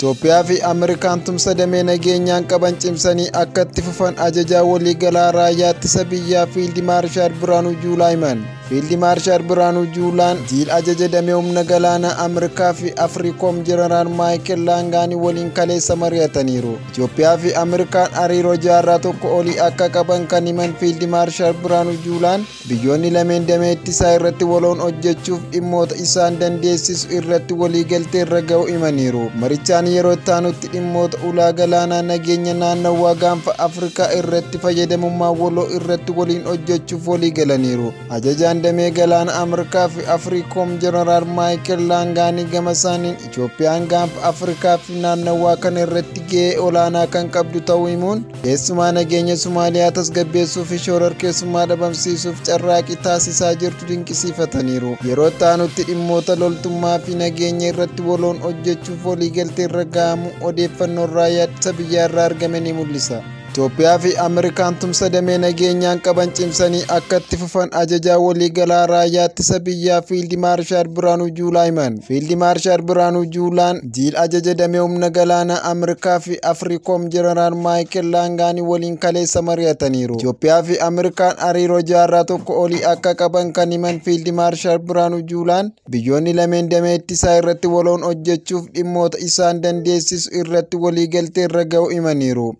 Itoophiyaa fi Ameerikaan tumsa damee nageenyaan qaban cimsanii akka itti fufan ajajaa waliigalaa raayyaa ittisa biyyaa Fiildi Maarshaal Biraanuu Juulaa himan. Fiildi Maarshaal Biraanuu Juulaan jiil ajaja damee humna galaanaa Ameerikaa fi Afriikoom Jeneraal Maayikel Laangaanii waliin kaleessa mari'ataniiru. Itoophiyaa fi Ameerikaan hariiroo jaarraa tokko olii akka qaban kan himan Fiildi Maarshaal Biraanuu Juulaan, biyyoonni lameen damee ittisaa irratti waloon hojjechuuf dhimmoota isaan dandeessisu irratti waliigaltee irra ga'uu himaniiru. Marichaan yeroo itti aanutti dhimmoota ulaa galaanaa, nageenya naannawaa gaanfa Afrikaa irratti fayyadamummaa waloo irratti waliin hojjechuuf walii galaniiru. Ajajaan damee galaana Ameerikaa fi Afriikoom Jeneraal Maayikel Laangaanii gama isaaniin, Itoophiyaan gaanfa Afrikaa fi naannawaa kana irratti gahee olaanaa kan qabdu ta'uu himuun, keessumaa nageenya Somaaliyaa tasgabbeessuu fi shororkeessummaa dhabamsiisuuf carraaqii taasisaa jirtu dinqisiifataniiru. Yeroo itti aanutti dhimmoota loltummaa fi nageenya irratti waloon hojjechuuf waliigaltee irra gahamuu odeeffannoon raayyaa ittisa biyyaa irraa argame ni mul'isa. Itoophiyaa fi Ameerikaan tumsa damee nageenyaan qaban cimsanii akka itti fufan ajajaa waliigalaa raayyaa ittisa biyyaa Fiildi Maarshaal Biraanuu Juulaa himan. Fiildi Maarshaal Biraanuu Juulaan jiil ajaja damee humna galaanaa Ameerikaa fi Afriikoom Jeneraal Maayikel Laangaanii waliin kaleessa mari'ataniiru. Itoophiyaa fi Ameerikaan hariiroo jaarraa tokko olii akka qaban kan himan Fiildi Maarshaal Biraanuu Juulaan, biyyoonni lameen damee ittisaa irratti waloon hojjechuuf dhimmoota isaan dandeessisu irratti waliigaltee irra ga'uu himaniiru.